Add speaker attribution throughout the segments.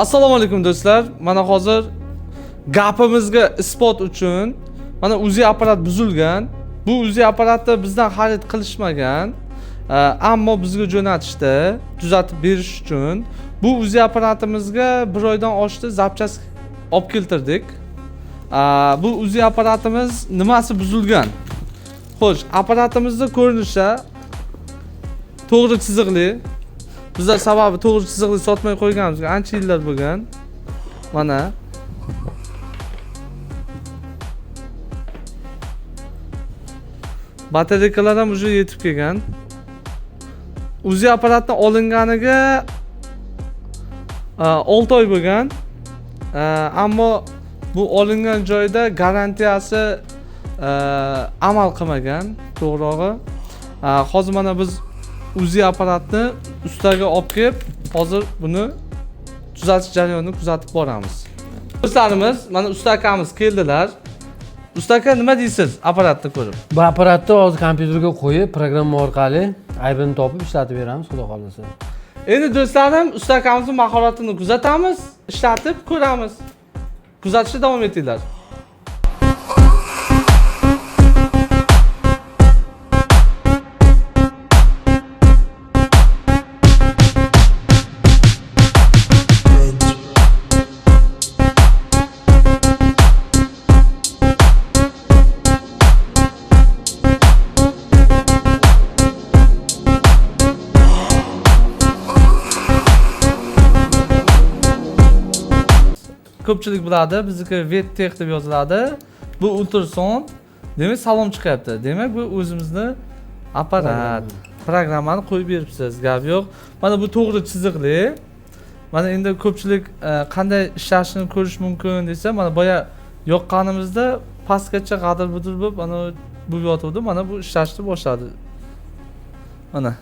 Speaker 1: Assalomu alaykum do'stlar. Mana hozir gapimizga isbot uchun mana UZI apparat buzilgan. Bu UZI apparatni bizdan xarid qilishmagan, ammo bizga jo'natishdi tuzatib berish uchun. Bu UZI apparatimizga bir oydan oshdi zapchast olib keltirdik. Bu UZI apparatimiz nimasi buzilgan? Xo'sh, apparatimizni ko'rinishi to'g'ri chiziqli. Bizlar sababi to'g'ri chiziqli sotmay qo'yganimizga ancha yillar bo'lgan. Mana batareykalar ham уже yetib kelgan. UZI apparatni olinganiga 6 oy bo'lgan. Ammo bu olingan joyda garantiyasi amal qilmagan, to'g'rog'i. Hozir mana biz UZI apparatni ustaga olib kelib, hozir buni tuzatish jarayonini kuzatib boramiz. Do'stlarimiz, mana usta akamiz keldilar. Usta aka, nima deysiz apparatni ko'rib?
Speaker 2: Bu apparatni hozir kompyuterga qo'yib, programma orqali aybini topib ishlatib beramiz, xudo xohlasa.
Speaker 1: Endi do'stlarim, usta akamizning mahoratini kuzatamiz, ishlatib ko'ramiz. Kuzatishda davom etinglar. Ko'pchilik biladi, bizniki Vettech deb yoziladi. Bu ultrason, demak salom chiqyapti. Demak bu o'zimizni apparat, programmani qo'yib beribsiz, gap yo'q. Mana bu to'g'ri chiziqli. Mana endi ko'pchilik qanday ishlashini ko'rish mumkin desa, mana boya yoqqanimizda pastgacha g'adir-budir bo'lib, mana bu yotuvdi, mana bu ishlashni boshladi. Mana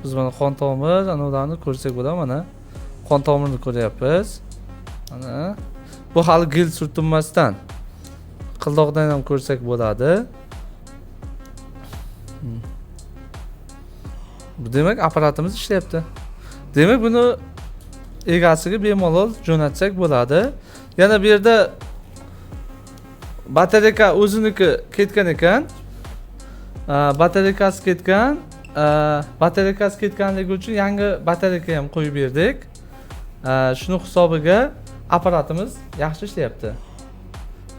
Speaker 1: biz mana qon tomir, ana ularni ko'rsak bo'ladi, mana qon tomirini ko'ryapmiz. Mana bu hali gel surtinmasdan qildoqdan ham ko'rsak bo'ladi. Bu demak apparatimiz ishlayapti. Demak buni egasiga bemalol jo'natsak bo'ladi. Yana bu yerda batareyka o'ziniki ketgan ekan. Batareykasi ketgan. Batareykasi ketganligi uchun yangi batareyka ham qo'yib berdik. Shuni hisobiga apparatimiz yaxshi ishlayapti.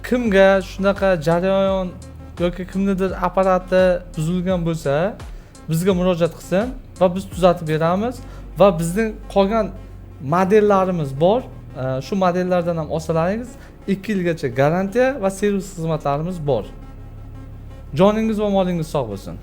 Speaker 1: Kimga shunaqa jarayon yoki kimnidir apparati buzilgan bo'lsa, bizga murojaat qilsin va biz tuzatib beramiz va bizning qolgan modellarimiz bor. Shu modellardan ham olsalaringiz 2 yilgacha garantiya va servis xizmatlarimiz bor. Joningiz va molingiz sog' bo'lsin.